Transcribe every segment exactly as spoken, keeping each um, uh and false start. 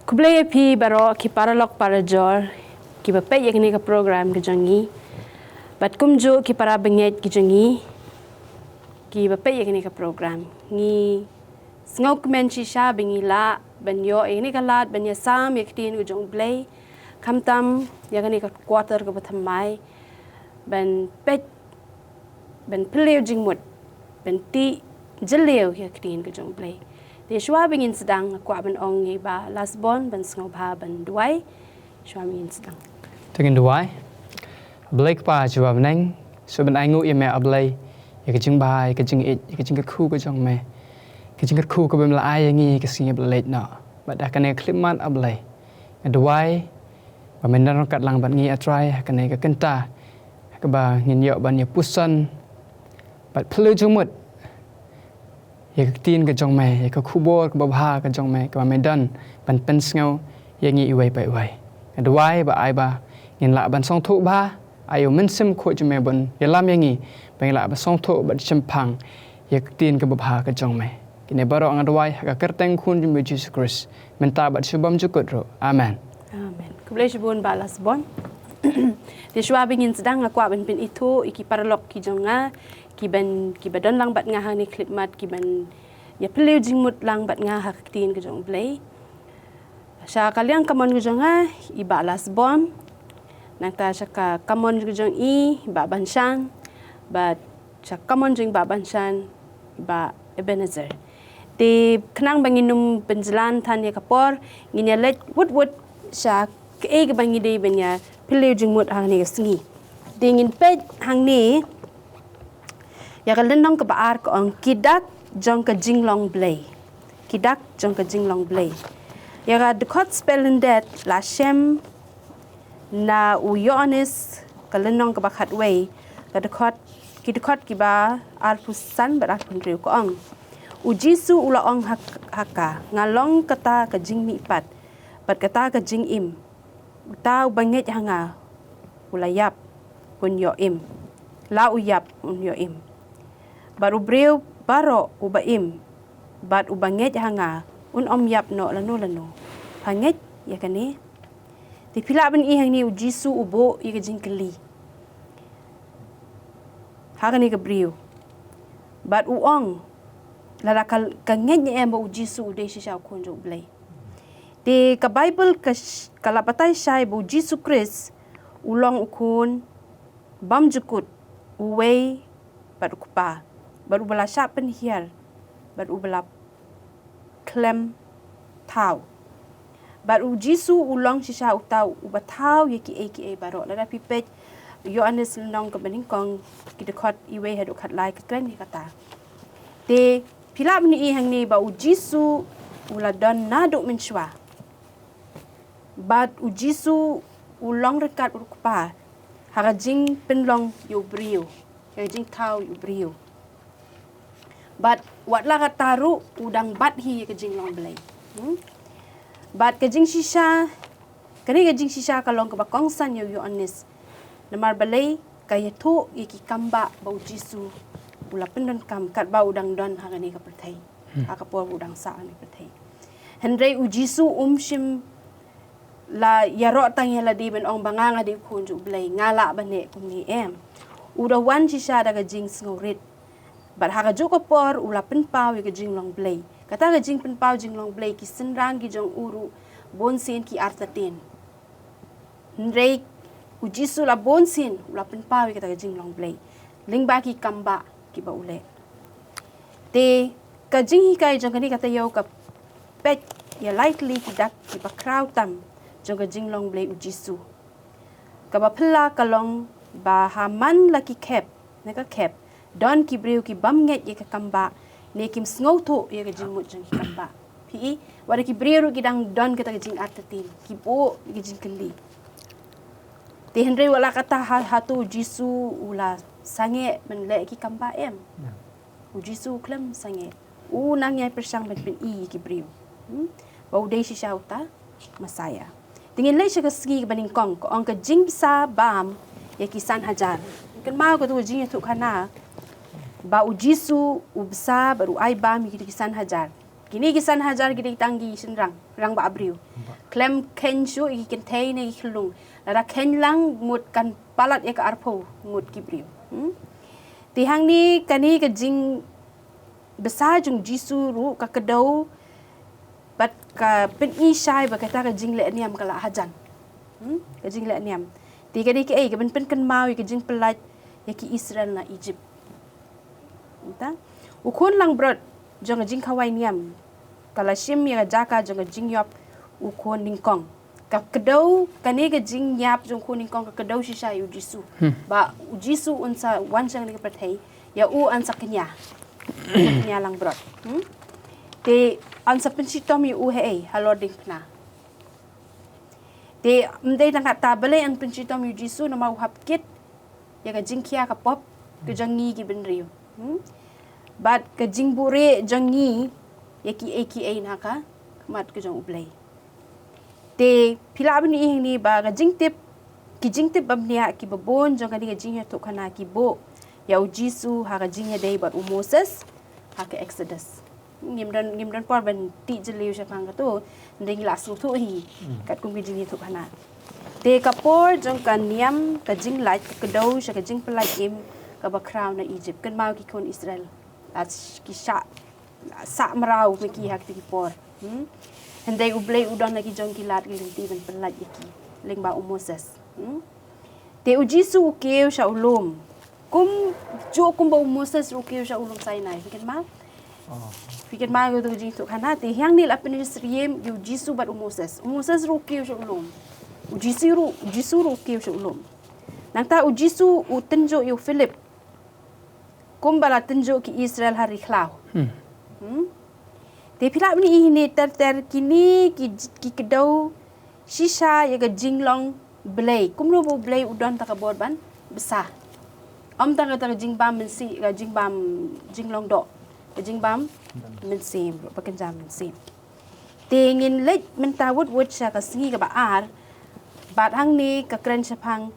Khublei ïa phi baroh ki paralok parajor kiba peit ïa kane ka program ka jong ngi. Bad kumjuh ki para bangeit ki jong ngi kiba peit ïa kane ka program. Ngi sngewkmen shisha ba ngi lah ban ïoh ïa kane ka lad ban ïasam ïa ka ktien ka jong U Blei. Khamtam ïa kane ka quarter kaba thymmai ban peit, ban pynliew jingmut, ban tih jylliew ïa ka ktien ka jong U Blei. Te shuwa ba ngin sdang, nga kwah ban ong ïa i Bah Lasbon ban sngewbha ban duwai shuwa ba ngin sdang. To ngin duwai. Blei Kpa jong U Blei, shu ban ai nguh ïa me A Blei ïa ka jingbha, ïa ka jingïeit, ïa ka jingkyrkhu ka jong me, ka jingkyrkhu kaba me la ai ïa ngi ka sngi ba la leit noh. Bad ha kane ka khyllipmat A Blei, nga duwai ba men don ryngkat lang bad ngi A Trai ha kane ka kynta, ha kaba ngin ïoh ban ïa puson bad pynliew jingmut ïa ka ktien ka jong me, ïa ka khubor kaba bha ka jong me kaba me don ban pynsngew ïa ngi iwei pa iwei. Nga duwai ba ai ba ngin lah ban sngewthuh bha, ai U Mynsiem Bakhuid jong me ban ïalam ïa ngi ba ngin lah ban sngewthuh bad shemphang ïa ka ktien kaba bha ka jong me. Kine baroh nga duwai ha ka kyrteng Khun jong me Jisu Khrist, mynta bad sha bymjukut ruh. Amen. Amen. Khublei shibun Bah Lasbon. Te shuwa ba ngin sdang, nga kwah ban pynithuh ïa ki paralok ki jong nga kiban, kiba don lang bad nga ha kane ka khyllipmat, kiban ïa pynliew jingmut lang bad nga ha ka ktien ka jong U Blei. Sha ka liang kamon ka jong nga, i Bah Lasbon. Nangta sha ka kamon ka jong i, i Bah Banshan. Bad sha ka kamon jong i Bah Banshan, i Bah Ebenezer. Te khnang ba ngin ym pynjlan than ïa ka por, ngin ïa leit wut wut sha kaei kaba ngi dei ban ïa pynliew jingmut ha kane ka sngi. Te ngin peit hangne ïa ka lynnong kaba ar, ka ong ki dak jong ka jinglong Blei. Ki dak jong ka jinglong Blei. Ïa ka dkhot spellyndet la shem na u Ïoannis, ka lynnong kaba khatwei, ka dkhot, ki dkhot kiba arphew san bad arphew hynriew, ka ong: U Jisu u la ong ha, ha ka, nga long kata ka jingmihpat bad kata ka jingim. Uta uba ngeit ha nga, u la ïap, un ïoh im. La u ïap, un ïoh im. Bad u briew baroh uba im bad uba ngeit ha nga, un ym ïap noh lano lano. Pha ngeit ïa kane? Te phi lah ban i hangne U Jisu u buh ïa ka jingkylli ha kane ka briew. Bad u ong, lada ka, ka ngeit ne em ba U Jisu u dei shisha U Khun jong U Blei. Te ka Baibl ka sh-, ka la batai shai ba U Jisu Khrist u long U Khun bymjukut, uwei bad U Kpa, bad uba la shah pynhiar, bad uba la khlem thaw. Bad U Jisu u long shisha uta uba thaw ïa kiei kiei baroh. Lada phi peit Ïoannis lynnong kaba nyngkong, ki dkhot iwei haduh khatlai, ka kren ïa kata. Te phi lah ban i hangne ba U Jisu u la don naduh mynshuwa. Bad U Jisu u long ryngkat bad U Kpa ha ka jingpynlong ïa u briew, ha ka jingthaw ïa u briew. Bad wat la katta ruh u dang bat hi ïa ka jinglong Blei. Hmm? Bad ka jingshisha, kane ka jingshisha ka long kaba kongsan ïa u Ïoannis. Namar balei? Ka ïathuh ïa ki kambah ba U Jisu u la pyndonkam katba u dang don ha kane ka pyrthei. Hmm. Ha ka por ba u dang sah ha kane ka pyrthei. Hynrei U Jisu um shym la ïaroh tang ïa lade ban ong ba nga, nga dei U Khun jong U Blei, nga lah ban leh kumne, em. U da wan shisha da ka jingsngewrit. Bad ha kajuh ka por u la pynpaw ïa ka jinglong Blei. Kata ka jingpynpaw jinglong Blei, ki synran ki jong u ruh bunsien ki artatien. Hynrei U Jisu la bunsien u la pynpaw ïa kata ka jinglong Blei lyngba ki kambah kiba u leh. Te ka jinghikai jong kane ka taïew ka peit ïa lai tylli ki dak kiba khraw tam jong ka jinglong Blei U Jisu. Kaba phylla ka long ba ha man la ki khep, na ka khep, don ki briew ki bym ngeit ïa ka kambah, ne kim sngewthuh ïa ka jingmut jong ki kambah. Phi i, wat la ki briew ruh ki dang don kata ka jingartatien, ki buh ïa ka jingkylli. Te hynrei wat la kata, ha, hato U Jisu u la sangeh ban leh ki kambah, em? Ya. U Jisu u khlem sangeh. U nang ïai pyrshang ban pyni ïa ki briew, hmm, ba u dei shisha uta Messiah. Te ngin leit sha ka sngi kaba nyngkong, ka ong ka jingbsa bam ïa ki san hajar. Kynmaw katu ka jingïathuhkhana ba U Jisu u bsa bad u ai bam ïa ki san hajar. Kine ki san hajar ki dei tang ki shynrang, rangbah briew. Khlem kheiñ shuh ïa ki kynthei ne ki khyllung. Lada kheiñ lang mut kan palat ïa ka arphew ngut ki briew. Hmm? Te hangne kane ka jingbsa jong u Jisu ruh ka kdew bad ka pyni shai ba kata ka jingleh niam ka la hajan. Hmm? Ka jingleh niam. Te ka dei kaei, ka ban pynkynmaw ïa ka jingpyllait ïa ki Israel na Egypt. Nta? U khun langbrot jong ka jingkhawai niam ka la shim ïa ka jaka jong ka jingïap u khun nyngkong. Ka kdew, kane ka jingïap jong u khun nyngkong ka kdew shisha ïa u Jisu. Hmm. Ba u Jisu un sa wan sha kane ka pyrthei, ïa u yn sa kñia. Kñia langbrot. Hmm? Te yn sa pynshitom ïa u haei, halor diengphna. Te ym dei tang katta, balei yn pynshitom ïa u Jisu, namar u hap kit ïa ka jingkhia ka pop ka jong ngi ki bynriew. Hmm? Bad ka jingbuhrieh jong ngi ïa kiei kiei na ka khmat ka jong U Blei. Te phi lah ban ïohi hangne ba ka jingtip, ki jingtip bymniah kiba bun jong kane ka jingïathuhkhana ki buh ïa u Jisu ha ka jingïadei bad u Moses ha ka Exodus. Ngim don, ngim don por ban tih jylliew shaphang kato, hynrei ngi la sngewthuh hi, hmm, katkum ka jingïathuhkhana. Te ka por jong ka niam ka jinglait ka kdew sha ka jingpyllait im kaba khraw na Egypt. Kynmaw ki khun Israel. La ki shah, la sah mraw ma ki ha kito ki por. Hmm? Hynrei U Blei u don la ki jong ki lad ki lynti ban pyllait ïa ki lyngba u Moses. Hmm? Te u Jisu u kiew sha u lum. Kumjuh kumba u Moses ruh u kiew sha u lum Sinai. Phi kynmaw? Oh. Phi kynmaw ïa kato ka jingïathuhkhana, te hangne la pynsyriem ïa u Jisu bad u Moses. U Moses ruh u kiew sha u lum. U Jisu ruh, u Jisu ruh u kiew sha u lum. Nangta u Jisu u tynjuh ïa u Philip. Kumba la tynjuh ki Israel ha ri khlaw. Hmm. Hmm? Te phi lah ban ïohi hangne ter ter kine ki, ki kdew shisha ïa ka jinglong Blei. Kumno ba U Blei u don ta ka bor ban bsa. Ym tang kata ka jingbam mynsiem, ka jingbam jinglong doh. Ka jingbam mynsiem, ba kynja mynsiem. Te ngin leit mynta wut wut sha ka sngi kaba ar. Bad hangne ka kren shaphang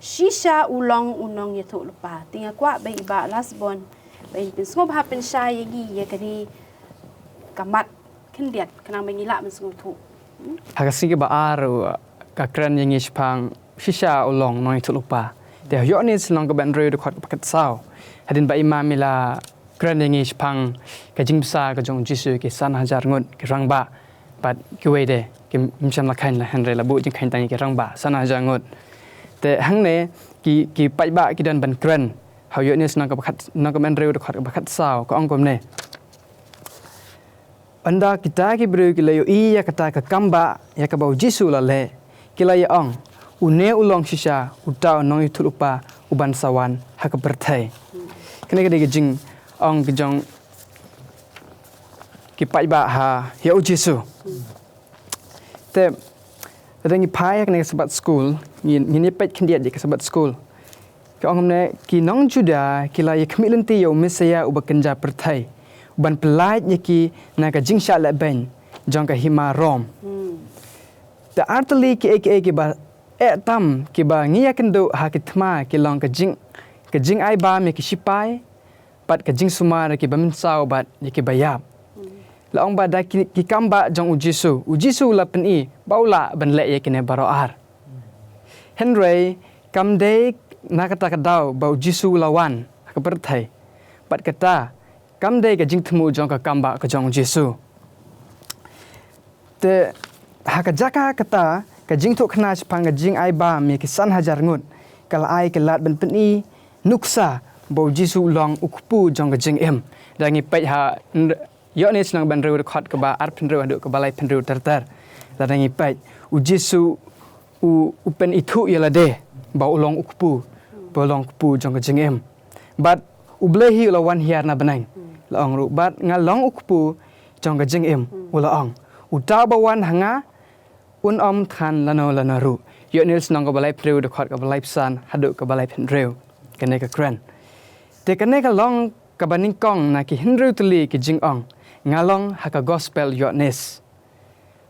shisha u long u nongïathuhlypa. Te nga kwah ba i Bah Lasbon ba in pynsngewbha pynshai ïa ngi ïa kane ka mat khyndiat khnang ba ngi lah ban sngewthuh. Hmm? Ha ka sngi kaba ar, uh, ka kren ïa ngi shaphang shisha u long nongïathuhlypa. Te ha Ïoannis lynnong kaba hynriew dkhot kaba khatsaw. Hadien ba i Mam i la kren ïa ngi shaphang ka jingbsa ka jong u Jisu ïa ki san hajar ngut ki rangbah. Bad kiwei de kim, kim shym la kheiñ la, hynrei la buh jingkheiñ tang ïa ki rangbah san hajar ngut. Te hangne ki, ki paidbah ki don ban kren. Ha Ïoannis lynnong kaba khat, lynnong kaba hynriew dkhot kaba khatsaw ka ong kumne. Ynda kita ki briew ki la ïohi ïa kata ka kambah ïa kaba u Jisu u la leh, ki la ïa ong, une u long shisha uta u nongïathuhlypa uban sa wan ha ka pyrthei. Kane ka dei ka jingong ka jong ki paidbah ha ïa u Jisu. Te lada ngi phai ha kane ka Sabbath School, ngin, ngin ïa peit khyndiat ïa ka Sabbath School. Ka ong kumne, ki nong Juda ki la ïa khmih lynti ïa u Messaïah uba kynja pyrthei, uban pyllait ïa ki na ka jingshah lehbeiñ jong ka hima Rom. Hmm. Te artylli kiei kiei kiba eh tam kiba ngi ïakynduh ha ki thma ki long ka jing, ka jingai bam ïa ki shipai, bad ka jingsumar ïa kiba mynsaw bad ïa kiba ïap. Hmm. La ong ba da ki, ki kambah jong u Jisu, u Jisu u la pyni ba u lah ban leh ïa kine baroh ar. Hynrei kam dei na kata ka daw ba u Jisu u la wan ha ka pyrthei. Bad kata kam dei ka jingthmu jong ka kambah ka jong u Jisu. Te ha ka jaka kata ka jingthoh khana shaphang ka jingai bam ïa ki san hajar ngut ka la ai ka lad ban pyni nuksa ba u Jisu u long u kpu jong ka jingim. Da ngi peit ha Ïoannis lynnong ba hynriew dkhot kaba arphew hynriew haduh kaba laiphew hynriew ter ter. Lada ngi peit, u Jisu u, u pynithuh ïa lade ba u long u kpu, ba u long u kpu jong ka jingim. Bad U Blei hi u la wan hiar na bneng. La ong ruh, bad nga long u kpu jong ka jingim, u la ong. Uta uba wan ha nga, un ym thngan lano lano ruh. Ïoannis lynnong kaba laiphew hynriew dkhot kaba laiphew san haduh kaba laiphew hynriew. Kane ka kren. Te kane ka long kaba nyngkong na ki hynriew tylli ki jingong nga long ha ka gospel Ïoannis.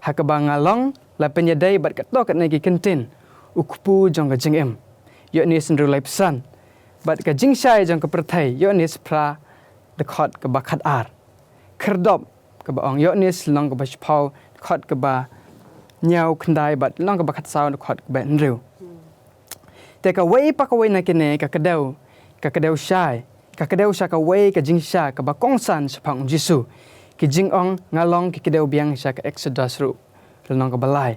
Ha kaba nga long la pynïadei bad kato katne ki kyntien, u kpu jong ka jingim. Ïoannis hynriew laiphew san. Bad ka jingshai jong ka pyrthei, Ïoannis phra dkhot kaba khat ar. Khyrdop kaba ong Ïoannis lynnong kaba shiphew dkhot kaba hynñiew khyndai bad lynnong kaba khatsaw dkhot kaba hynriew. Te kawei pa kawei na kine ka kdew, ka kdew shai, ka kdew sha kawei ka jingshisha kaba kongsan shaphang u Jisu. Ki jingong nga long ki kdew biang sha ka Exodus ruh lynnong kaba lai.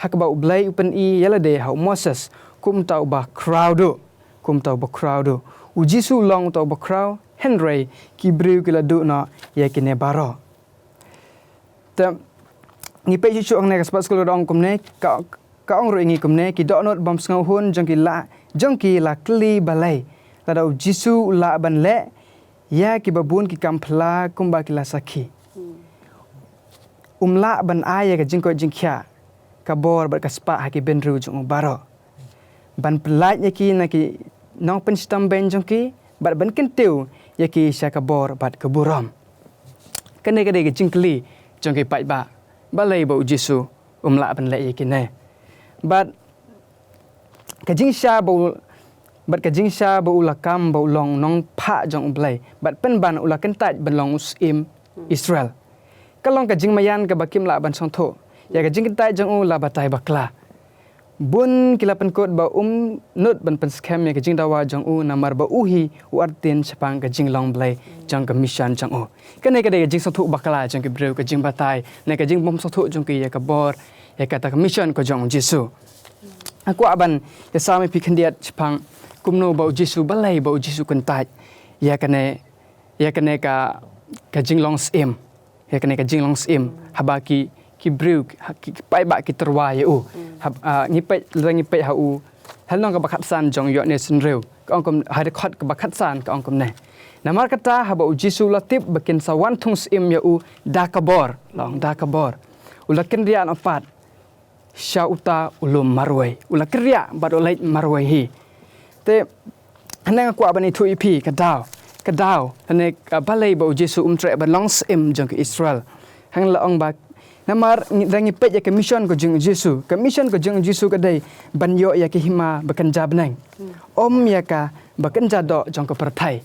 Ha kaba U Blei u pyni ïa lade ha u Moses kum uta uba khraw duh, kum uta uba khraw duh. U Jisu u long uta uba khraw, hynrei ki briew ki la duh noh ïa kine baroh. Te ngi peit shuh shuh hangne ka spah skul ka da ong kumne, ka, ka ong ruh ïa ngi kumne, ki dohnud bym sngewhun jong ki la, jong ki la kylli balei lada u Jisu u lah ban leh ïa kiba bun ki kam phylla kumba ki la sakhi. Um lah ban ai ïa ka jingkoit jingkhiah, ka bor bad ka spah ha ki bynriew jong u baroh, ban pyllait ïa ki na ki nongpynshitom beiñ jong ki bad ban kyntiew ïa ki sha ka bor bad ka burom. Kane ka dei ka jingkylli jong ki paidbah, balei ba u Jisu um lah ban leh ïa kine. Bad ka jingshisha ba u, bad ka jingshisha ba u la kam ba u long nongphah jong U Blei bad pynban u la kyntait ban long u syiem Israel. Ka long ka jingmaïan kaba kim lah ban sngewthuh. Ïa ka jingkyntait jong u la batai bakla. Bun ki la pynkut ba um nud ban pynskhem ïa ka jingdawa jong u namar ba u hi u artylli shaphang ka jinglong Blei jong ka mission jong u. Kane ka dei ka jingsngewthuh bakla jong ki briew, ka jingbatai ne ka jingbym sngewthuh jong ki ïa ka bor, ïa kata ka mission ka jong u Jisu. Nga kwah ban ïa sam ïa phi khyndiat shaphang kumno ba u Jisu, balei ba u Jisu kyntait ïa kane, ïa kane ka, ka jinglong syiem. Ïa kane ka jinglong syiem, haba ki, ki briew, ha, ki, ki paidbah ki tyrwa ïa u. Hab, ah, ngi peit, lada ngi peit ha u, ha lynnong kaba khatsan jong Ïoannis hynriew, ka ong kum, ha dkhot kaba khatsan ka ong kumne. Namar kata haba u Jisu u la tip ba kin sa wan thung syiem ïa u da ka bor, la ong da ka bor, u la kynriah noh pat sha uta u lum marwei. U la kynriah bad u leit marwei hi. Te hangne nga kwah ban ïathuh ïa phi ka daw, ka daw lane ka balei ba u Jisu um treh ban long syiem jong ki Israel. Hangne la ong ba namar ngi, lada ngi peit ïa ka mission ka jong u Jisu, ka mission ka jong u Jisu ka dei ban ïoh ïa ka hima ba kynja bneng, ym ïa kaba kynja doh jong ka pyrthei.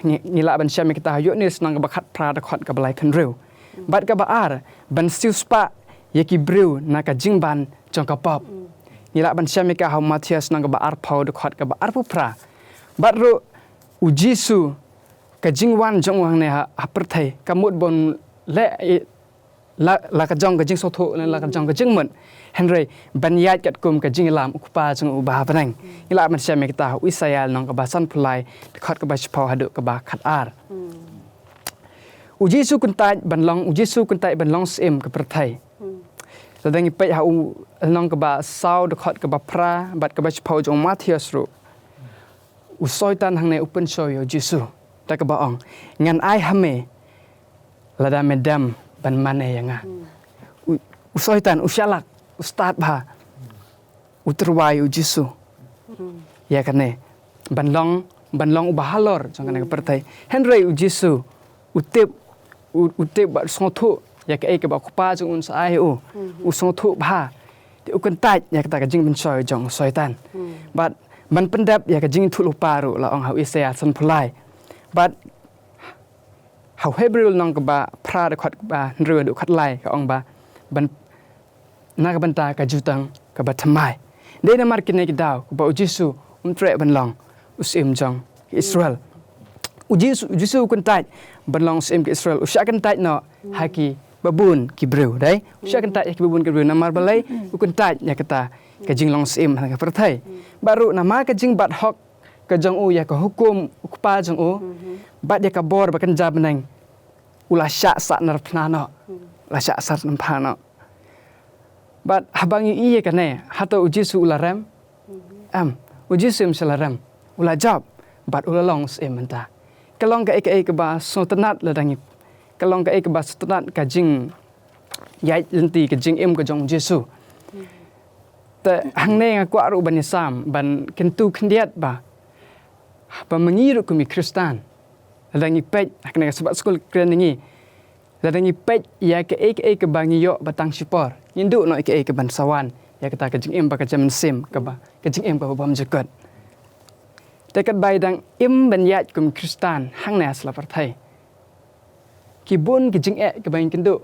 Ngi, ngi lah ban shem ïa kata ha Ïoannis lynnong kaba khatphra dkhot kaba laiphew hynriew. Bad kaba ar, ban siewspah ïa ki briew na ka jingban jong ka pop. Ngi lah ban shem ïa ka ha u Mathaios lynnong kaba arphew dkhot kaba arphew phra. Bad ruh u Jisu, ka jingwan jong u hangne ha, ha pyrthei kam mut ban leh, eh, la, la ka jong ka jingsngewthuh ne la ka jong ka jingmut, hynrei ban ïaid katkum ka jingïalam u Kpa jong u uba ha bneng. Ngi lah ban shem ïa kata ha u Isaïah lynnong kaba sanphew lai, dkhot kaba shiphew haduh kaba khatar. U Jisu kyntait ban long, u Jisu kyntait ban long syiem ka pyrthei. Lada ngi peit ha u lynnong kaba saw dkhot kaba phra bad kaba shiphew jong u Mathaios ruh, u Soitan hangne u pynshoi ïa u Jisu da kaba ong, ngan ai ha me lada me dem ban mane ïa nga. U, u Soitan u shalak, u stad bha, u tyrwa ïa u Jisu ïa kane ban long, ban long uba halor jong kane ka pyrthei. Hynrei u Jisu u tip, u, u tip bad u sngewthuh ïa kaei kaba u Kpa jong u un sa ai ha u. U sngewthuh bha. Te u kyntait ïa kata ka jingpynshoi jong u Soitan. Bad ban pyndep ïa ka jingïathuhlypa ruh la ong ha u Isaïah sanphew lai. Bad ha u Hebru lynnong kaba phra dkhot kaba hynriew haduh khatlai ka ong ba ban, na ka bynta ka jutang kaba thymmai. Dei namar kine ki daw kaba u Jisu um treh ban long u syiem jong ki Israel. U Jisu, u Jisu u kyntait ban long u syiem ki Israel. U shah kyntait noh ha kiba bun ki briew, dei. U shah kyntait ha kiba bun ki briew namar balei, u kyntait ïa kata ka jinglong syiem ha ka pyrthei. Bad ruh namar ka jingbat hok ka jong u ïa ka hukum u Kpa jong u bad ïa ka bor ba kynja bneng, u la shah sahnarphna noh. U la shah sahnarphna noh. Bad haba ngi ïohi ïa kane, hato u Jisu u la rem? Em, u Jisu um shym la rem. U la jop bad u la long syiem mynta. Ka long kaei kaei kaba sngewtynnat lada ngi, ka long kaei kaba sngewtynnat ka jingïaid lynti, ka jingim ka jong u Jisu. Te hangne nga kwah ruh ban ïasam, ban kyntu khyndiat ba, ba ma ngi ruh kum ki Khristan, lada ngi peit ha kane ka Sabbath School kren ngi, lada ngi peit ïa kaei kaei kaba ngi ïoh ba tang shipor, ngin duh noh ïa kaei kaban sa wan ïa kata ka jingim ba ka jam mynsiem, kaba ka jingim kaba bymjukut. Te katba ngi dang im ban ïaid kum ki Khristan hangne ha sla pyrthei, ki bun ki jingeh kiba ngi kynduh,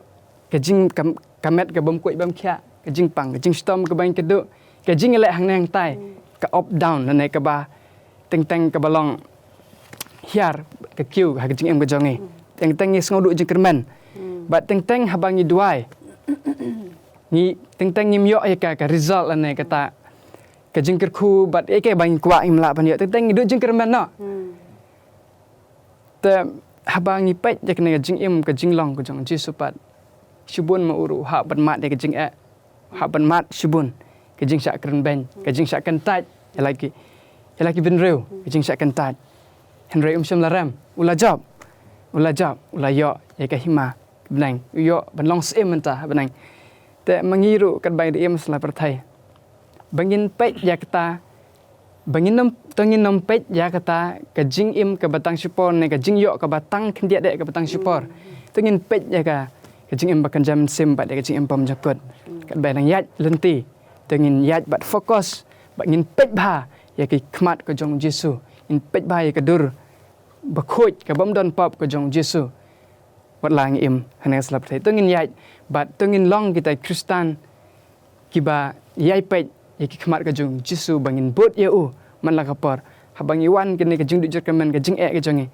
ka jing kam, ka met ka bym koit bym khiah, ka jingpang, ka jingshitom kaba ngi kynduh, ka jingïaleh hangne hangtai, ka up down lane kaba teng teng kaba long hiar ka kiew ha ka jingim ka jong ngi. Teng teng ngi sngew duh jingkyrmen. Bad teng teng haba ngi duwai, ngi teng teng ngim ïoh ïa ka, ka result lane kata ka jingkyrkhu bad ïa ka ba ngi kwah ngim lah ban ïoh, teng teng ngi duh jingkyrmen noh. Te haba ngi peit ïa kane ka jingim ka jinglong ka jong Jisu pat, shibun ma u ruh u hap ban mad ïa ka jingeh, u hap ban mad shibun ka jingshah kren beiñ, ka jingshah kyntait ïa la ki, ïa la ki bynriew, ka jingshah kyntait. Hynrei um shym la rem, u la jop, u la jop, u la ïoh ïa ka hima bneng, u ïoh ban long syiem mynta ha bneng. Te ma ngi ruh katba ngi da im sha la pyrthei, ba ngin peit ïa kata, ba ngin nym, to ngin nym peit ïa kata ka jingim kaba tang shipor ne ka jingïoh kaba tang khyndiat eh kaba tang shipor. To ngin peit ïa ka, ka jingim ba kynja mynsiem bad ïa ka jingim bymjukut. Katba nang ïaid lynti, to ngin ïaid bad focus, bad ngin peit bha ïa ki khmat ka jong Jisu, ngin peit bha ïa ka dur bakhuid ka bym don pop ka jong Jisu. Wat la ngi im hangne sha la pyrthei, to ngin ïaid bad to ngin long kita ki Khristan kiba ïai peit ïa ki khmat ka jong Jisu, ba ngin bud ïa u man la ka por. Haba ngi wan kane ka jingduh jingkyrmen, ka jingeh ka jong ngi,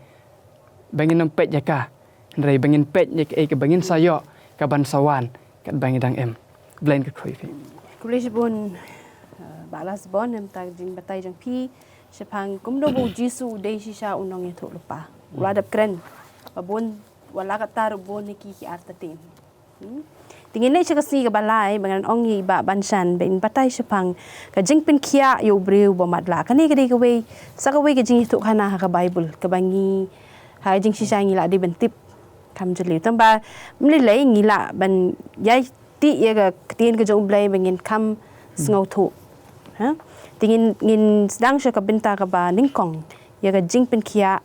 ba ngin nym peit ïa ka, hynrei ba ngin peit ïa kaei kaba ngin sa ïoh kaban sa wan katba ngi dang im. Blei un kyrkhu ïa phi. Khublei shibun, eh, Bah Lasbon, na ka bynta ka jingbatai jong phi shaphang kumno ba u Jisu u dei shisha u nongïathuhlypa. U la dep kren ba bun, wat la katta ruh bun na ki ki artatien. Hmm. Te ngin leit sha ka sngi kaba lai, ba ngan ong ïa i Bah Banshan ba in batai shaphang ka jingpynkhiah ïa u briew ba matlah. Kane ka dei kawei, sa kawei ka jingïathuhkhana ha ka Baibl kaba ngi, ha ka jingshisha ngi la dei ban tip. Kham jylliew, tang ba ym lei lei ngi lah ban ïai tih ïa ka ktien ka jong U Blei ba ngin kham sngewthuh. Ha? Te ngin, ngin sdang sha ka bynta kaba nyngkong, ïa ka jingpynkhiah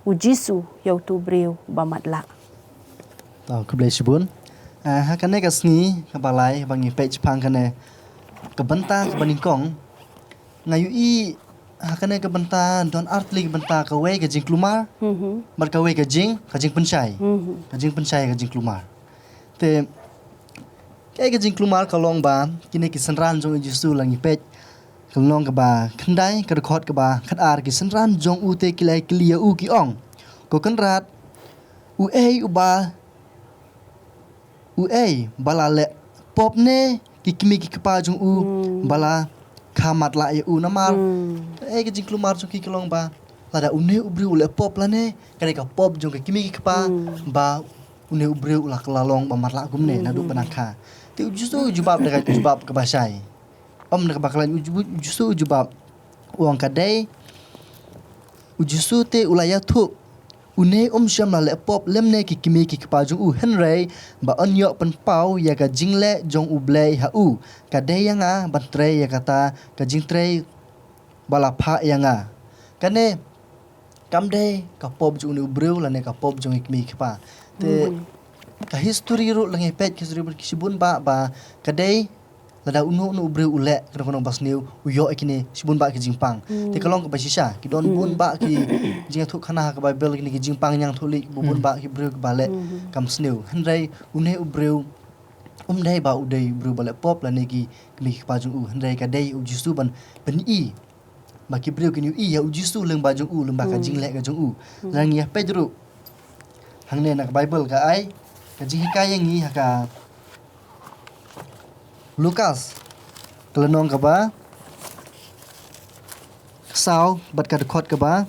u Jisu ïa uto u briew ba matlah. To, khublei shibun. Ah, ha kane ka sngi kaba lai ba ngi peit shaphang kane ka bynta kaba nyngkong, nga ïohi ha kane ka bynta don artylli ka bynta, kawei ka jingkulmar, mhm, bad kawei ka jing, ka jingpynshai. Mhm. Ka jingpynshai, ka jingkulmar. Te kaei ka jingkulmar ka long ba kine ki synran jong u Jisu, la ngi peit ka lynnong kaba khyndai, ka dkhot kaba khatar, ki synran jong u te ki la kylli ïa u ki ong, Ko Kynrad, uei uba, uei ba la leh pop ne ki kmie ki kpa jong u, hmm, ba la kha matlah ïa u? Namar, hmm, kaei ka jingkulmar jong ki ka long ba lada une u briew u leh pop lane ka dei ka pop jong ki kmie ki kpa, hmm, ba une u briew u la kylla long ba matlah kumne, hmm, naduh ba dang kha. Te u Jisu u jubab da ka jubab kaba shai. Ym da kaba khlaiñ, u Jisu u jubab, u ong ka dei, u Jisu te u la ïathuh, une um shym la leh pop lymne ki kmie ki kpa jong u, hynrei ba un ïoh pynpaw ïa ka jingleh jong U Blei ha u. Ka dei ïa nga ban trei ïa kata ka jingtrei ba la phah ïa nga. Kane kam dei ka pop jong une u briew lane ka pop jong ki kmie ki kpa. Te, hmm, ka history ruh la ngi peit, ka history bad ki shibun bah ba ka dei lada uno uno u briew u leh kano kano ba sniew, u ïoh ïa kine shibun bah ki jingpang. Hmm. Te ka long kaba shisha, ki don, hmm, bun bah ki jingïathuhkhana ha ka Baibl, kine ki jingpang ñiangthohlieh, bun, hmm, bah ki briew kiba leh, hmm, kam sniew. Hynrei une u briew um dei ba u dei u briew ba leh pop lane ki kmie ki kpa jong u, hynrei ka dei u Jisu ban pyni ba ki briew kin ïohi ïa u Jisu lyngba jong u, lyngba ka, hmm, jingleh ka jong u. Hmm. Lada ngi ïa peit ruh hangne na ka Baibl, ka ai ka jinghikai ïa ngi ha ka Lukas ka lynnong kaba saw bad ka dkhot kaba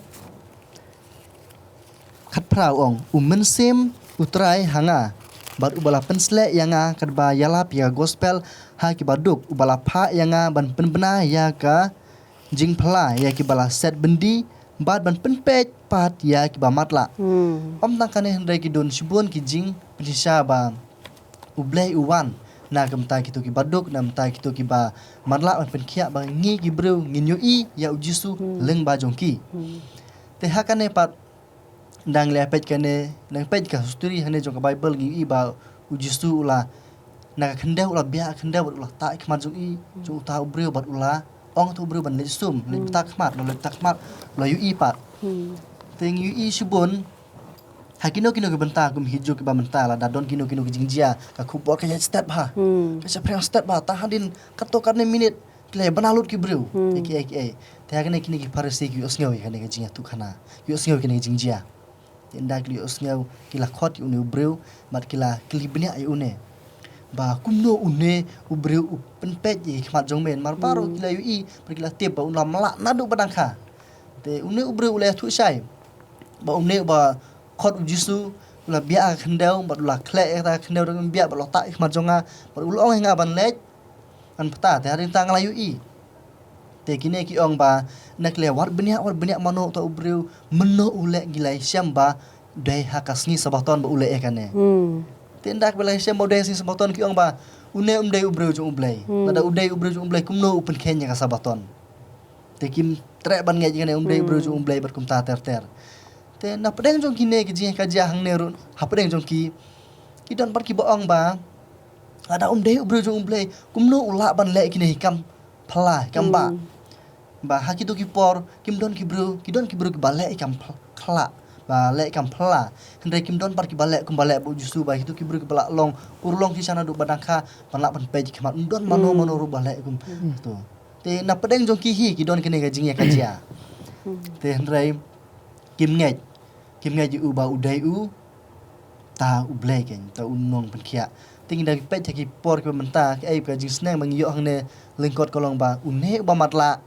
khatphra, u ong, U Mynsiem U Trai ha nga, bad uba la pynsleh ïa nga katba ïalap ïa ka gospel ha ki baduk, uba la phah ïa nga ban pynbna ïa ka jingphylla ïa kiba la set byndi, bad ban pynpeit pat ïa kiba matlah. Hmm. Ym tang kane hynrei ki don shibun ki jingpynshisha ba U Blei u wan na ka bynta kito ki baduk, na ka bynta kito kiba matlah, ban pynkhiah ba ngi ki briew ngin ïohi ïa u Jisu, hmm, lyngba jong ki. Hmm. Te ha kane pat, dang leh peit kane, dang peit ka history hangne jong ka Baibl, ngi ïohi ba u Jisu u la, na ka khyndew u la biah khyndew bad u la tah khmat jong i, jong uta u briew bad u la ong uta u briew ban leit sum, leit, hmm, bthah khmat, u la leit bthah khmat, u la ïohi pat. Hmm. Te ngi ïohi shibun Ha kino kino ki bynta kum hi ju ki ba mynta lada don kino kino ki jingjia ka khubor ka ïaid stet bha. Hmm. Ka shaphrang stet bha, tang hadien katto katne minit ki la ïa bna lut ki briew. Hmm. Ïa ki, ïa ki, ïa ki. Te ha kane kine ki Pharisi ki ïohsngew ïa kane ka jingïathuhkhana. Ki ïohsngew ïa kane ka jingjia. Te ynda ki la ïohsngew ki la khot ïa une u briew, bad ki la kylli bniah ïa une. Ba kumno une u briew u pynpeit ïa ki khmat jong me, namar baroh ki la ïohi, bad ki la tip ba u la matlah naduh ba dang kha. Te une u briew u la ïathuh shai. Ba une uba khot u Jisu, u la biah ha ka khyndew, bad u la khleh ïa kata ka khyndew da ka ymbiah, bad u la tah ïa ka khmat jong nga, bad u la ong ïa nga ban leit, ngan pyrta, te hadien ta nga la ïohi. Te kine ki ong ba, na ki la wad bniah, wad bniah mano uta u briew, mynno u leh ngi la ïashem ba, dei ha ka sngi Sabaton ba u leh ïa kane. Hmm. Te ynda ki ba la ïashem ba u dei ha sngi Sabaton ki ong ba, une um dei u briew jong U Blei. Hmm. Lada u dei u briew jong U Blei, kumno u pynkheiñ ïa ka Sabaton. Te kim treh ban ngeit ïa kane um dei u briew jong U Blei bad kumta ter ter. Te na pdeng jong kine ki jingïakajia hangne ruh, ha pdeng jong ki, ki don pat ki ba ong ba, lada um dei u briew jong U Blei, kumno u lah ban leh kine ki kam phylla, ki kam bah. Hmm. Ba ha kito ki por, kim don ki briew, ki don ki briew ki ba leh ki kam phylla, ba leh ki kam phylla. Hynrei kim don pat ki ba leh kum ba leh bad u Jisu, ba kito ki briew ki ba lah long, urlong shisha naduh ba dang kha, ban lah ban peit ki khmat, um don mano mano ruh ba leh kum to. Te na pdeng jong ki hi, ki don kine ka jingïakajia. Hmm. Te hynrei kim ngeit, kim ngeit ïa u ba u dei u, ta U Blei keiñ, ta u nongpynkhiah. Te ngi da peit ha ki por ki ba mynta, kaei ka jingsneng ba ngi ïoh hangne lyngkot ka long ba, une uba matlah,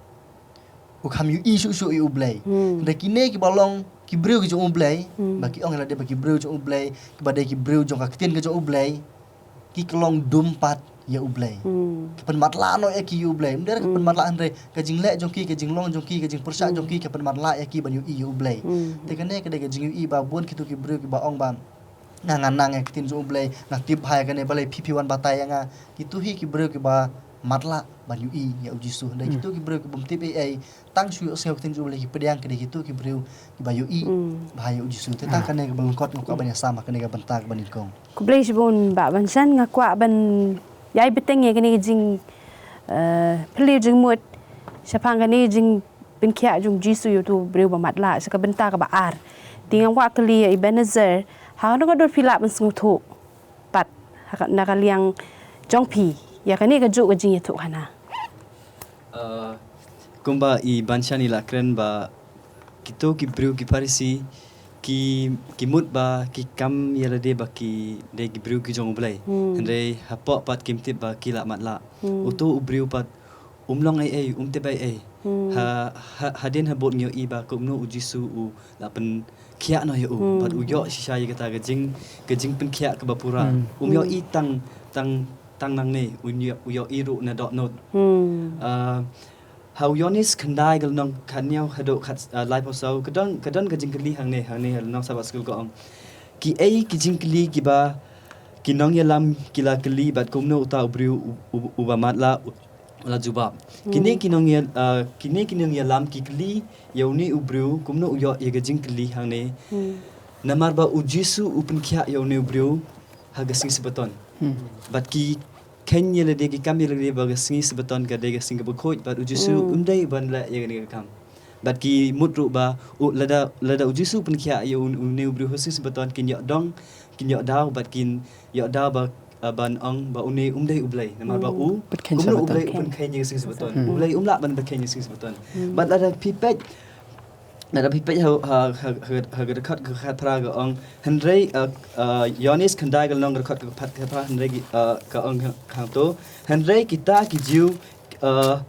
u kham ïohi shuh shuh ïa U Blei. Hmm. Hynrei kine ki ba long ki briew ki jong U Blei, hmm, ba ki ong ïa lade ba ki briew jong U Blei, ki ba dei ki briew jong ka ktien ka jong U Blei, ki kyllong dum pat ïa U Blei. Hmm. Ka pynmatlah noh ïa ki ïa U Blei. Ym dei ka pynmatlah hynrei ka jingleh jong ki, ka jinglong jong ki, ka jingpyrshah jong ki, ka pynmatlah ïa ki ban ïohi ïa U Blei. Hmm. Te kane ka dei ka jingïohi ba bun kito ki briew ki ba ong ba, nga nga nang ïa ka ktien jong U Blei, nga tip bha ïa kane, balei phi phi wan batai ïa nga. Kito hi ki briew ki ba matlah ban ïohi ïa u Jisu. Hynrei kito ki briew ki bym tip ei ei, tang shu ïohsngew ka ktien jong U Blei ki pdiang, ka dei kito ki briew ki ba ïohi bha ïa u Jisu. Te tang kane ka ba lyngkot nga kwah ban ïasam ha kane ka bynta ka ba nyngkong. Khublei shibun Bah Banshan, nga kwah ban ïai bteng ïa kane ka jing, eh, phylliew jingmut shaphang kane ka jingpynkhiah jong u Jisu ïa uto u briew ba matlah, sha ka bynta ka ba ar. Te nga kwah kylli ïa Ebenezer, ha kano ka dur phi lah ban sngewthuh pat, ha ka, na ka liang jong phi, ïa kane kajuh ka jingïathuhkhana. Uh, kumba i Banshan i la kren ba kito ki briew ki Pharisi ki, ki mut ba ki kam ïa lade ba ki dei ki briew ki jong U Blei. Hmm. Hynrei hapoh pat kim tip ba ki la matlah. Hmm. Uto u briew pat um long ei ei, um tip ei ei. Hmm. Ha, ha, hadien habud ngi ïohi ba kumno u Jisu u la pynkhiah noh ïa u. Hmm. Bad u ïoh shisha ïa kata ka jing, ka jingpynkhiah kaba pura. Hmm. Um ïohi tang, tang, tang nangne, u ïoh, u ïohi ruh na dohnud. Hmm. Ah, ha u Ïoannis khyndai ka lynnong khathynñiew haduh khat, ah, laiphew saw, ka don, ka don ka jingkylli hangne, hangne ha lynnong Sabbath School ka ong. Kiei ki jingkylli kiba ki nongïalam ki la kylli bad kumno uta u briew u, u, uba matlah u, la jubab. Hmm. Kine ki nongïa-, ah, kine ki nongïalam ki kylli ïa une u briew kumno u ïoh ïa ka jingkylli hangne. Hmm. Namar ba u Jisu u pynkhiah ïa une u briew ha ka sngi Sabaton. Hmm. Bad ki kheiñ ïa lade, ki kam ïa lade ba ka sngi Sabaton ka dei ka sngi kaba khuid, bad u Jisu, hmm, um dei ban leh ïa kane ka kam. Bad ki mut ruh ba, u, lada, lada u Jisu u pynkhiah ïa un, une u briew ha sngi Sabaton kin ïoh dong, kin ïoh daw, bad kin ïoh daw ba, ah, ban ong ba une um dei U Blei. Namar ba, hmm, u, kumno U Blei u pynkheiñ ïa ka sngi Sabaton. Hmm. U Blei um lah ban pynkheiñ ïa ka sngi Sabaton. Hmm. Bad lada phi peit, lada phi peit ha, ha, ha, ha, ha ka dkhot ka khatphra ka ong, hynrei, ah, ah, Ïoannis khyndai ka lynnong ka dkhot ka khat, khatphra, hynrei ki, ah, ka ong ha, hangto. Hynrei kita ki Jiw, ah,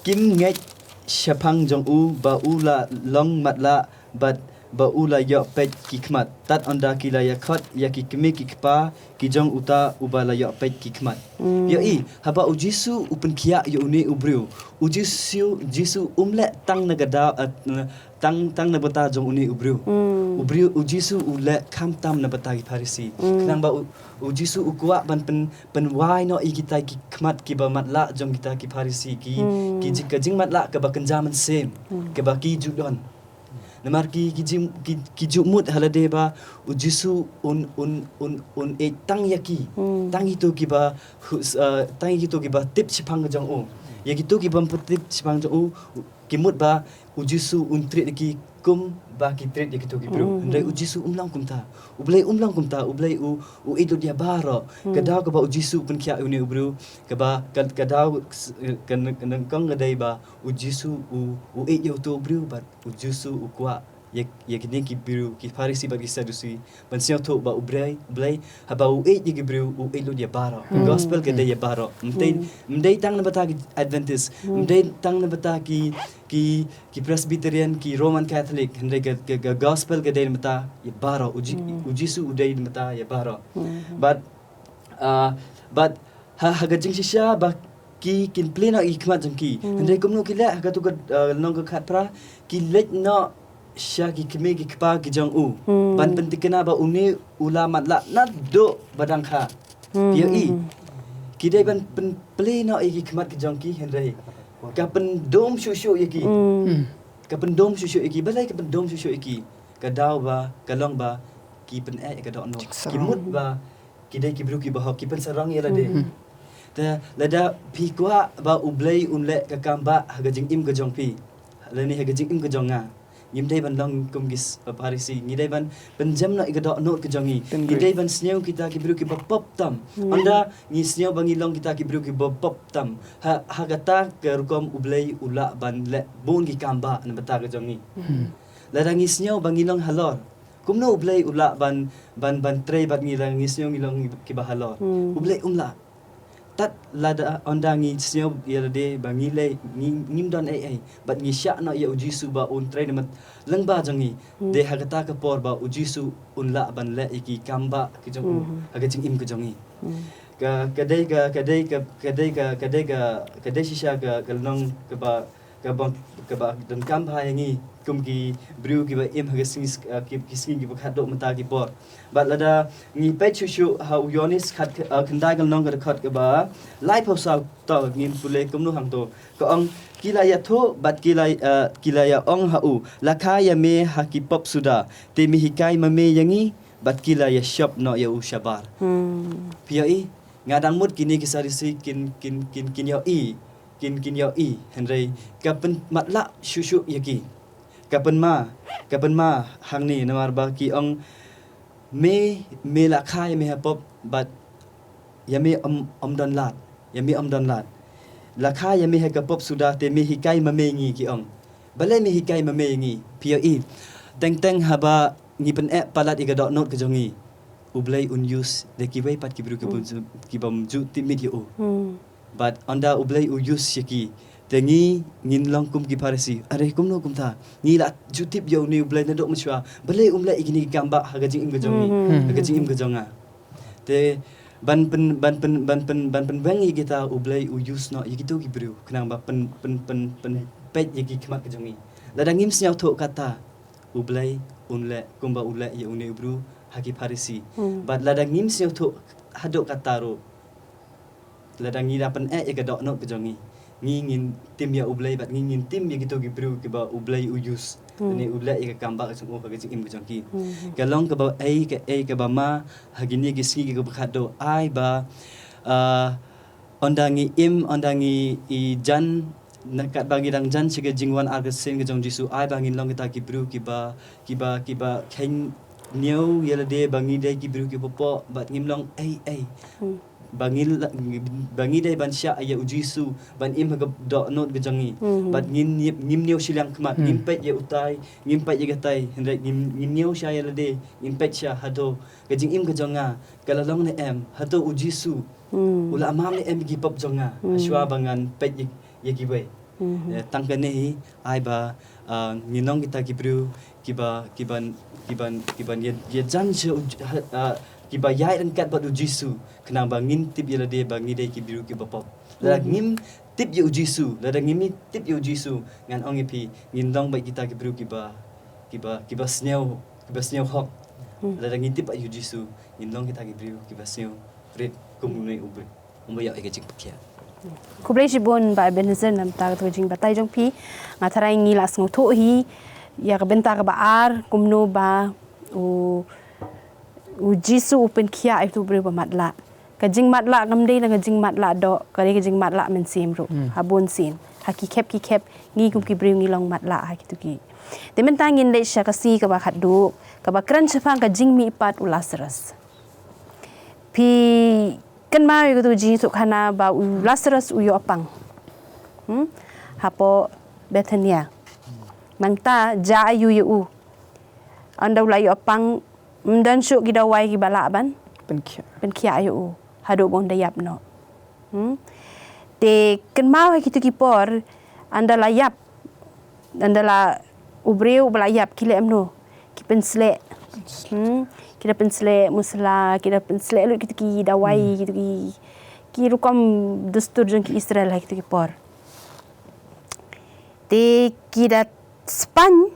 kim ngeit shaphang jong u ba u la long matlah bad ba u la ïoh peit ki khmat. Tad ynda ki la ïakhot ïa ki kmie ki kpa ki jong uta uba la ïoh peit ki khmat. Hmm. Ïohi, haba u Jisu u pynkhiah ïa une u briew, u Jisu, Jisu um leh tang na ka daw, eh, tang, tang na bynta jong une u briew. Hmm. U briew, u Jisu u leh khamtam na bynta ki Pharisi. Hmm. Khnang ba u, u Jisu u kwah ban pyn, pynwai noh ïa kita ki khmat kiba matlah jong kita ki Pharisi, ki, hmm, ki ji-, ka jingmatlah kaba kynja mynsiem, hmm, kaba ki ju don. Namar ki, ki ju-, ki, ki ju mut ha lade ba u Jisu un, un, un, un ïeit tang ïa ki. Hmm. Tang ïa kito kiba, hu-, s-, uh, tang ïa kito kiba tip shaphang ka jong u. Ïa kito ki bym pat tip shaphang jong u, u, Ki mut ba u Jisu un treat ïa ki kumba ki treat ïa kito ki briew. Hmm. Hynrei u Jisu um long kumta. U Blei um long kumta, u Blei u, u ïeit lut ïa baroh. Hmm. Ka daw kaba u Jisu u pynkhiah ïa une u briew, kaba ka, ka daw ka, ka, ka nyngkong ka dei ba u Jisu u, u ïeit ïa uto u briew bad u Jisu u kwah ïa, ïa kine ki briew, ki Pharisi bad ki Sadusi, ban sngewthuh ba u Blei, u Blei, haba u ïeit ïa ki briew, u ïeit lut ïa baroh. Ka gospel ka dei ïa baroh. Ym dei, ym dei tang na bynta ki Adventist, ym dei tang na bynta ki, ki, ki Presbyterian, ki Roman Catholic, hynrei ka, ka, ka gospel ka dei na bynta ïa baroh. U Ji-, u Jisu u dei na bynta ïa baroh. Bad, ah, bad ha, ha ka jingshisha ba ki kin plie noh ïa ki khmat jong ki. Hmm. Hynrei kumno ki leh, ha kato ka, uh, lynnong ka khatphra, ki leit noh sha ki kmie ki kpa ki jong u. Hmm. Ban pyntikna ba une u la matlah naduh ba dang kha. Hmm. Phi ïohi. Ki dei ban pyn-, plie noh ïa ki khmat ki jong ki, hynrei ka pyndum shuh shuh ïa ki. Hmm. Ka pyndum shuh shuh ïa ki, balei ka pyndum shuh shuh ïa ki? Ka daw ba, ka long ba ki pyneh ïa ka dohnud. Ki mut ba ki dei ki briew kiba hok, ki pynsarong ïa lade. Hmm. Te lada phi kwah ba u Blei un leh ka kam ba ha ka jingim ka jong phi, lane ha ka jingim ka jong nga, ngim dei ban long kum ki s-, Pharisi, ngi dei ban pynjem noh ïa ka dohnud ka jong ngi. Ngi dei ban sngew kita ki briew kiba pop tam. Hmm. Ynda ngi sngew ba ngi long kita ki briew kiba pop tam, ha, ha kata ka rukom u Blei u lah ban leh bun ki kam ba na bynta ka jong ngi. Hmm. Lada ngi sngew ba ngi long halor, kumno u Blei u lah ban, ban, ban trei bad ngi lada ngi sngew ngi long kiba halor? Hmm. U Blei um lah. Tad lada ynda ngi sngew ïa lade ba ngi leh, ngi, ngim don ei ei, bad ngi shah noh ïa u Jisu ba un trei na bynta lyngba jong ngi. Hmm. Dei ha kata ka por ba u Jisu un lah ban leh ïa ki kam ba ki jong u, hmm, ha ka jingim ka jong ngi. Hmm. Ka, ka dei ka, ka dei ka, ka dei ka, ka dei ka, ka dei shisha ka, ka lynnong kaba kaba, kaba donkam bha ïa ngi kum ki briew kiba im ha ki sngi, ah, ki, ki sngi kiba khatduh mynta ki por. Bad lada ngi peit shuh shuh ha u Ïoannis khat, ah, khyndai ka lynnong ka dkhot kaba laiphew saw, to ngin pule kumno hangto. Ka ong, ki la ïathuh bad ki la, ah, ki la ïa ong ha u, la kha ïa me ha ki pop suda, te me hikai ma me ïa ngi, bad ki la ïa shop noh ïa u shabar. Hmm. Phi ïohi, nga dang mut kine ki Sadusi kin, kin, kin, kin ïohi. Kin, kin ïohi, hynrei ka pynmatlah shuh shuh ïa ki. Ka pynma, ka pynma hangne namar ba ki ong me, me la kha ïa me ha pop bad ïa me ym, ym don lad, ïa me ym don lad. La kha ïa me ha ka pop suda te me hikai ma me ngi ki ong. Balei me hikai ma me ngi, phi ïohi. Teng teng haba ngi pyneh palat ïa ka dohnud ka jong ngi, u Blei un use da kiwei pat ki briew ki bym ju, ki bym ju tip miet ïa u. Hmm. Bad ynda u Blei u use ïa ki, te ngi ngin long kum ki Pharisi. Are kumno kumta? Ngi la ju tip ïa une u Blei naduh mynshuwa. Balei um leh ïa kine ki kam ba ha ka jingim ka jong ngi, hmm, ha ka jingim ka jong nga. Te ban pyn, ban pyn, ban pyn, ban pynweng ïa kita u Blei u use noh ïa kito ki briew. Khnang ba pyn, pyn, pyn, pynpeit ïa ki khmat ka jong ngi. Lada ngim sngewthuh kata, u Blei un leh kumba u leh ïa une u briew ha ki Pharisi. Hmm. Bad lada ngim sngewthuh haduh kata ruh, lada ngi la pyneh ïa ka dohnud ka jong ngi, ngi ngin tim ïa u Blei bad ngi ngin tim ïa kito ki briew kiba u Blei u use. Hmm. Lane u leh ïa ka kam ba ka jong u ha ka jingim ka jong ki. Hmm. Ka long kaba ei, ka ei kaba ma ha kine ki sngi kiba khatduh, ai ba, ah, ynda ngi im, ynda ngi ïa jan, na katba ngi dang jan sha ka jingwan ar ka sien ka jong Jisu, ai ba ngin long kita ki briew kiba, kiba, kiba kheiñ ñiew ïa lade ba ngi dei ki briew kiba pop bad ngim long ei ei. Hmm. Ba ngi la, ba ngi dei ban shah ïa u Jisu, ban im ha ka dohnud ka jong ngi. Hmm. Bad ngin, ngim ñiew shiliang khmat, hmm, ngim peit ïa utai, ngim peit ïa katai, hynrei ngin, ngin ñiew sha ïa lade, ngin peit sha hato ka jingim ka jong nga ka la long ne em, hato u Jisu, hmm, u la map ne em ïa ki pop jong nga, hmm, hashwa ba ngan peit ïa, ïa kiwei. Hmm. Eh, tang kane hi, ai ba, ah, ngin long kita ki briew kiba, kiban, kiban, kiban ïa, ïa jan sha u J-, ha, ah, kiba ïaid ryngkat bad u Jisu, khnang ba ngin tip ïa lade ba ngi dei ki briew kiba pop. Lada, hmm, ngim tip ïa u Jisu, lada ngim tip ïa u Jisu, ngan ong ïa phi, ngin long beit kita ki briew kiba, kiba, kiba sniew, kiba sniew hok. Hmm. Lada ngi tip ïa u Jisu, ngin long kita ki briew kiba sniew rit kum une u briew, uba ïoh ïa ka jingpynkhiah. Khublei shibun Bah Ebenezer namar kata ka jingbatai jong phi. Nga tharai ngi la sngewthuh hi ïa ka bynta kaba ar, kumno ba u, u Jisu u pynkhiah ïa uto u briew ba matlah. Ka jingmatlah kam dei na ka jingmatlah doh, ka dei ka jingmatlah mynsiem ruh. Hmm. Ha bun sien. Ha ki khep ki khep ngi kum ki briew ngi long matlah ha kitu ki. Te mynta ngin leit sha ka sngi kaba khatduh, kaba kren shaphang ka jingmihpat u Lazarus. Phi kynmaw ïa katu ka jingïathuhkhana ba u Lazarus u ïoh pang. Hmm? Hapoh Bethania. Nangta jia aïu ïa u? Ynda u la ïoh pang, ym don shuh ki dawai kiba lah ban pynkhiah, pynkhiah ïa u haduh ba un da ïap noh. Hmm? Te kynmaw ha kitu ki por, ynda la ïap, ynda la u briew ba la ïap, ki leh kumno? Ki pynsleh. Hmm? Ki da pynsleh musla, ki da pynsleh lut kitu ki dawai, kitu ki, ki rukom dustur jong ki Israel ha kitu ki por. Te ki da spaiñ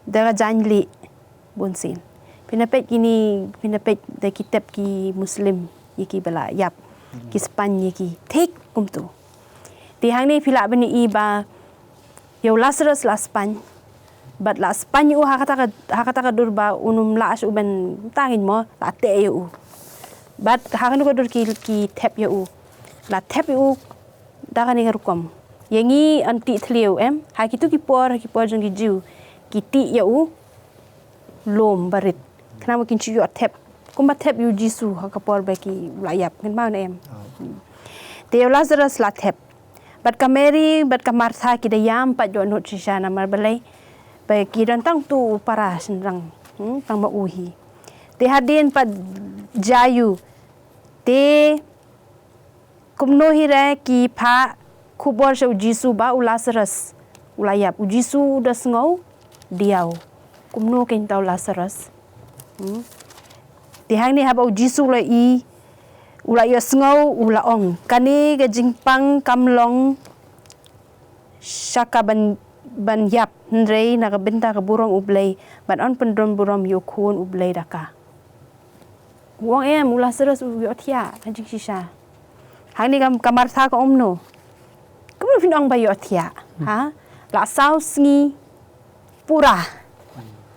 da ka jaiñlieh bunsien. Phin da peit kine, phin da peit da ki tep ki Muslim ïa kiba la ïap. Ki spaiñ ïa ki thik kumtu. Te hangne phi lah ban ïohi ba ïa u Lazarus la spaiñ. Bad la spaiñ ïa u ha kata ka, ha kata ka dur ba un ym lah shuh ban tang ïa u mo, la teh ïa u. Bad ha kano ka dur ki, ki thep ïa u. La thep ïa u da kane ka rukom. Ïa ngi yn tih thliew em, ha kitu ki por, ha ki por jong ki Jiw, ki tih ïa u lum barit. Khnang ba kin shu ïoh thep. Kumba thep ïa u Jisu ha ka por ba ki, u la ïap, kynmaw ne em? Te ïa u Lazarus la thep. Bad ka Mary bad ka Martha ki da ïam pat ïoh nud shisha, namar balei? Ba ki don tang utu u para shynrang. Hmm, tang ma u hi. Te hadien pat jia aïu? Te kumno hi re ki phah khubor sha u Jisu ba u Lazarus u la ïap? U Jisu u da sngew diaw. Kumno kein uta u Lazarus? Hmm. Te hangne haba u Jisu u la i, u la ïohsngew, u la ong, kane ka jingpang kam long sha ka ban, ban ïap, hynrei na ka bynta ka burom U Blei, ban yn pyndon burom ïa u Khun U Blei da ka. U ong em, u Lazarus u ïohthiah ha jingshisha. Hangne ka, ka Martha ka ong kumno? Kumno phin ong ba ïohthiah? Ha? La saw sngi pura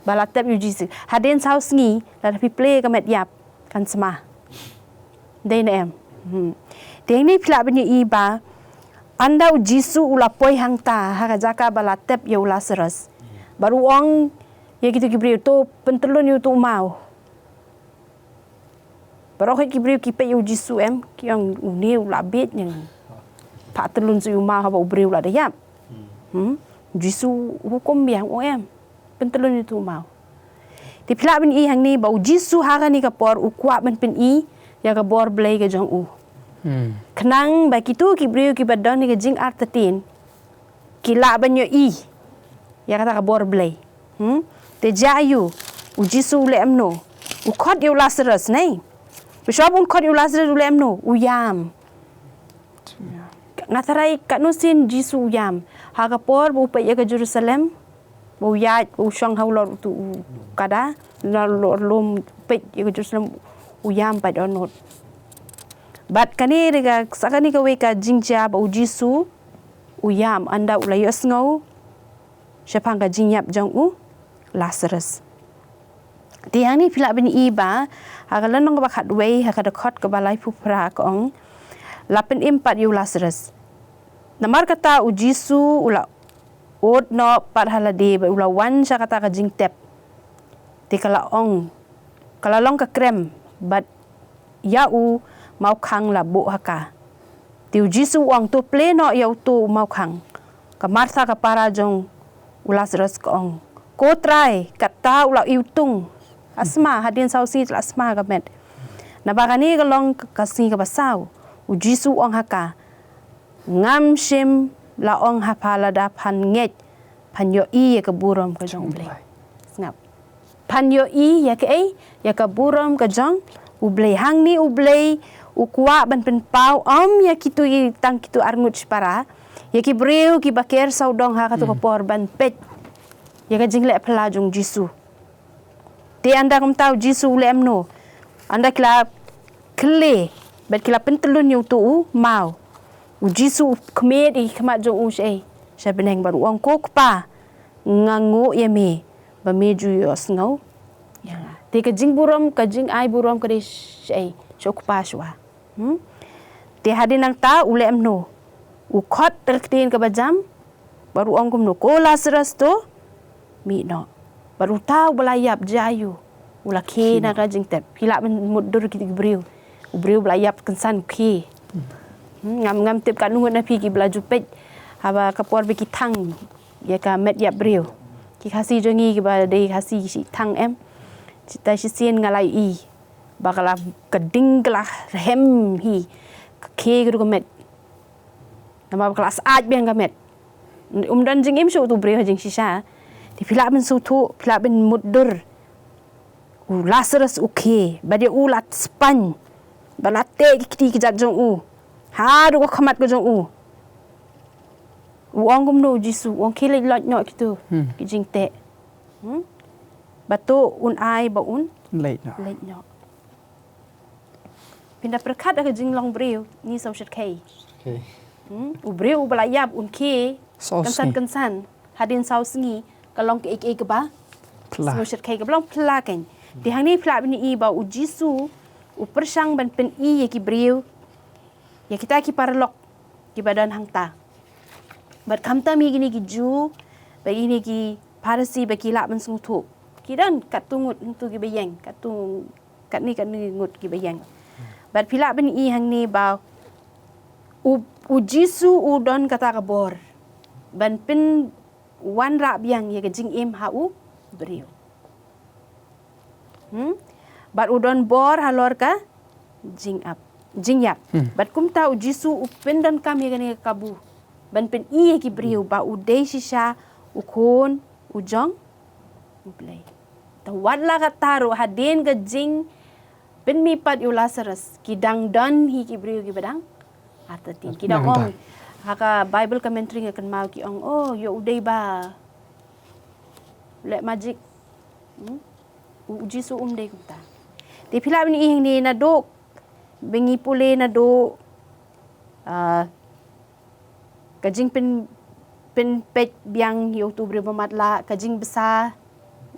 ba la tep ïa u Jisu. Hadien saw sngi lada phi plie ka met ïap kan sma. Dei ne em? Hmm. Te hangne phi lah ban ïohi ba ynda u Jisu u la poi hangta ha ka jaka ba la tep ïa u Lazarus, bad u ong ïa kitu ki briew, to pyntyllun ïa utu u maw. Baroh ki briew ki peit ïa u Jisu em, ki ong, une u la bieit, nang phah tyllun shuh ïa u maw haba u briew u la da ïap. Hmm? U Jisu u hukum biang, u ong em, pyntyllun ïa utu u maw. Te phi lah ban i hangne ba u Jisu ha kane ka por u kwah ban pyni ïa ka bor Blei ka jong u. Hmm. Khnang ba kitu ki briew kiba don ïa ka jingartatien ki lah ban ïohi ïa kata ka bor Blei. Hmm? Te jia aïu? U Jisu u leh kumno? U khot ïa u Lazarus, ne? Shuwa ba un khot ïa u Lazarus u leh kumno? U ïam. Nga tharai katno sien Jisu u ïam? Ha ka por ba u peit ïa ka Jerusalem, ba u ïaid, ba u shong halor utu u kada, na lor lum, peit ïa ka Jerusalem, u ïam pat ïoh nud. Bad kane ruh ka, sa kane kawei ka jingjia ba u Jisu u ïam ynda u la ïohsngew shaphang ka jingïap jong u Lazarus. Te hangne phi lah ban i ba ha ka lynnong kaba khatwei, ha ka dkhot kaba laiphew phra ka ong, la pynim pat ïa u Lazarus. Namar kata u Jisu u la ud noh pat ha lade bad u la wan sha kata ka jingtep. Te ka la ong, ka la long ka krem, bad ïa u mawkhang la buh ha ka. Te u Jisu u ong, to plie noh ïa utu u mawkhang. Ka Martha ka para jong u Lazarus ka ong, ko Trai, kata u la iwtung. La sma, hadien saw sngi la sma ka met. Naba kane ka long ka, ka sngi kaba saw. U Jisu u ong ha ka, ngam shym la ong ha pha lada phan ngeit phan ïohi ïa ka burom ka jong U Blei. Sngap. Phan ïohi ïa kaei? Ïa ka burom ka jong U Blei. Hangne U Blei u kwah ban pynpaw ym ïa kitu, ïa tang kitu arngut shipara, ïa ki briew kiba ker sawdong ha katu ka por ban peit ïa ka jingleh phylla jong u Jisu. Te ynda kumta u Jisu u leh kumno? Ynda ki la khleh bad ki la pyntyllun ïa utu u maw, u Jisu u khmied ïa ki khmat jong u shaei, sha bneng bad u ong, ko Kpa, nga nguh ïa me ba me ju ïohsngew ïa nga. Te ka jingburom, ka jingai burom ka dei shaei? Sha u Kpa shuwa. Hmm? Te hadien nangta u leh kumno? U khot da ka ktien kaba jam, bad u ong kumno, ko Lasarus to mih noh. Bad uta uba la ïap, jia aiu? U la khie na ka jingtep. Phi lah ban mutdur ki briew. U briew ba la ïap kynsan u khie. Hmm, ngam, ngam tip katno ngut na phi kiba la ju peit haba ka por ba ki thang ïa ka met ïap briew. Ki Khasi jong ngi kiba dei Khasi ki shi thang em. Kita shisien nga la ïohi ba ka la, ka ding ka la rhem hi. Ka khie ka dei ka met. Namar ba ka la syaid biang ka met. Um don jingim shuh utu u briew ha jingshisha. Te phi lah ban sngewthuh, phi lah ban mutdur. U Lasarus u khie, bad ïa u la spaiñ, bad la teh ki kti ki jait jong u haduh ka khmat ka jong u. U ong kumno u Jisu? U ong, khie leit loit noh kitu, hmm, ki jingteh. Hmm? Bad to un ai ba un leit noh. Leit noh. Phin da pyrkhat ha ka jinglong briew, ngi sngewshyrkhei. Okay. Hmm? U briew uba la ïap un khie, saw sngi, kynsan kynsan. Hadien saw sngi, ka long kaei kaei kaba phylla. Sngewshyrkhei, kaba long phylla kein. Te hangne phi lah ban ïohi ba u Jisu u pyrshang ban pyni ïa ki briew, ïa kita ki paralok kiba don hangta. Bad khamtam ïa kine ki Jiw, bad ïa kine ki Pharisi ba ki lah ban sngewthuh. Ki don katto ngut hangto kiba ïeng, katto, katne katne ngut kiba ïeng. Bad phi lah ban ïohi hangne ba u, u Jisu u don kata ka bor ban pynwanrah biang ïa ka jingim ha u briew. Hmm? Bad u don bor halor ka jingap, jingïap. Hmm. Bad kumta u Jisu u pyndonkam ïa kane ka kabu ban pyni ïa ki briew ba u dei shisha u Khun u jong U Blei. Te wat la katta ruh, hadien ka jingpynmihpat ïa u Lasarus, ki dang don hi ki briew kiba dang artatien. Ki dang ong, ha ka Bible commentary nga kynmaw ki ong, oh, ïoh u dei ba leh magic. Hmm? U, u Jisu um dei kumta. Te phi lah ban ïohi hangne naduh ba ngi pule naduh, ah, ka jingpyn, pynpeit biang ïa utu u briew ba matlah, ka jingbsa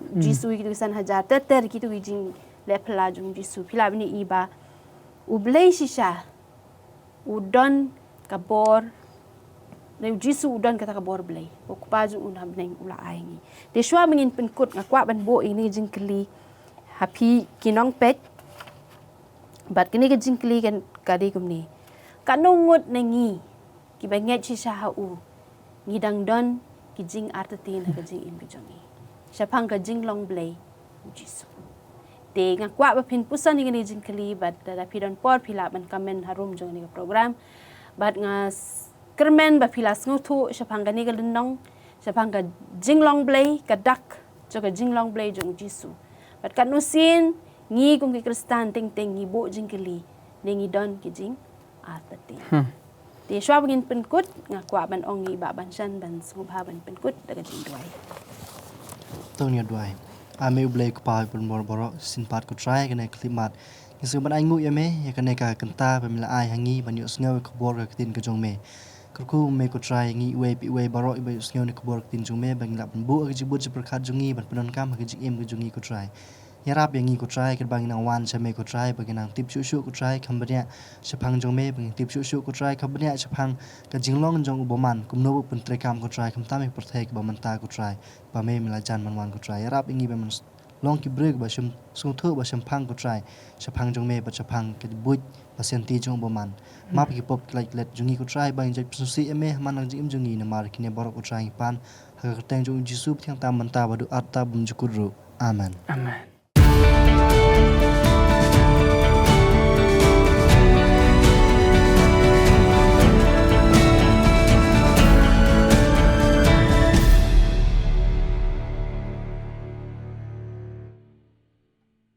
u Jisu ïa kitu ki san hajar, ter ter kitu ki jingleh phylla jong u Jisu. Phi lah ban ïohi ba U Blei shisha u don ka bor, ne u Jisu u don kata ka bor Blei. U Kpa jong u na bneng u la ai ngi. Te shuwa ba ngin pynkut, nga kwah ban buh ïa kane ka jingkylli ha phi ki nongpeit. Bad kane ka jingkylli kan, ka dei kumne. Katno ngut na ngi kiba ngeit shisha ha u, ngi dang don ki jingartatien ha ka jingim ka jong ngi shaphang ka jinglong Blei u Jisu. Te nga kwah ba phin puson ïa kane ka jingkylli, bad lada phi don por phi lah ban comment harum jong kane ka program. Bad nga s-, kyrmen ba phi la sngewthuh shaphang kane ka lynnong, shaphang ka jinglong Blei, ka dak jong ka jinglong Blei jong u Jisu. Bad katno sien ngi kum ki Khristan teng teng ngi buh jingkylli ne ngi don ki jing artatien. Hmm. Te shuwa ba ngin pynkut, nga kwah ban ong ïa i Bah Banshan ban sngewbha ban pynkut da ka jingduwai. To ngin ïa duwai. A me U Blei Kpa uba bor baroh, shisien pat ko Trai, kane ka khyllipmat ngi sngewbha ban ainguh ïa me ïa kane ka kynta ba me la ai ha ngi ban ïohsngew ïa ka khubor ka ktien ka jong me. Kyrkhu me ko Trai, ngi iwei pa iwei baroh iba ïohsngew ïa ka khubor ka ktien jong me, ba ngin lah ban buh ïa ka jingbuit jingpyrkhat jong ngi ban pyndonkam ha ka jingim ka jong ngi ko Trai. Ïarap ïa ngi ko Trai, katba ngi nang wan sha me ko Trai, ba ngi nang tip shuh shuh ko Trai kham bniah shaphang jong me, ba ngi tip shuh shuh ko Trai kham bniah shaphang ka jinglong jong u bymman, kumno ba u pyntreikam ko Trai, khamtam ïa ka pyrthei kaba mynta ko Trai, ba me me la jan ban wan ko Trai. Ïarap ïa ngi ba men long ki briew ba shym sngewthuh ba shemphang ko Trai, shaphang jong me bad shaphang ka buit ba sngewsih jong u bymman. Map ïa ki pop ki lait ki let jong ngi ko Trai, ba ngi jait pynsngewsih ïa me ha man la ka jingim jong ngi, namar kine baroh ko Trai ngi pan ha ka kyrteng jong u Jisu ba thiang tam mynta bad haduh arta bymjukut ruh. Amen. Amen.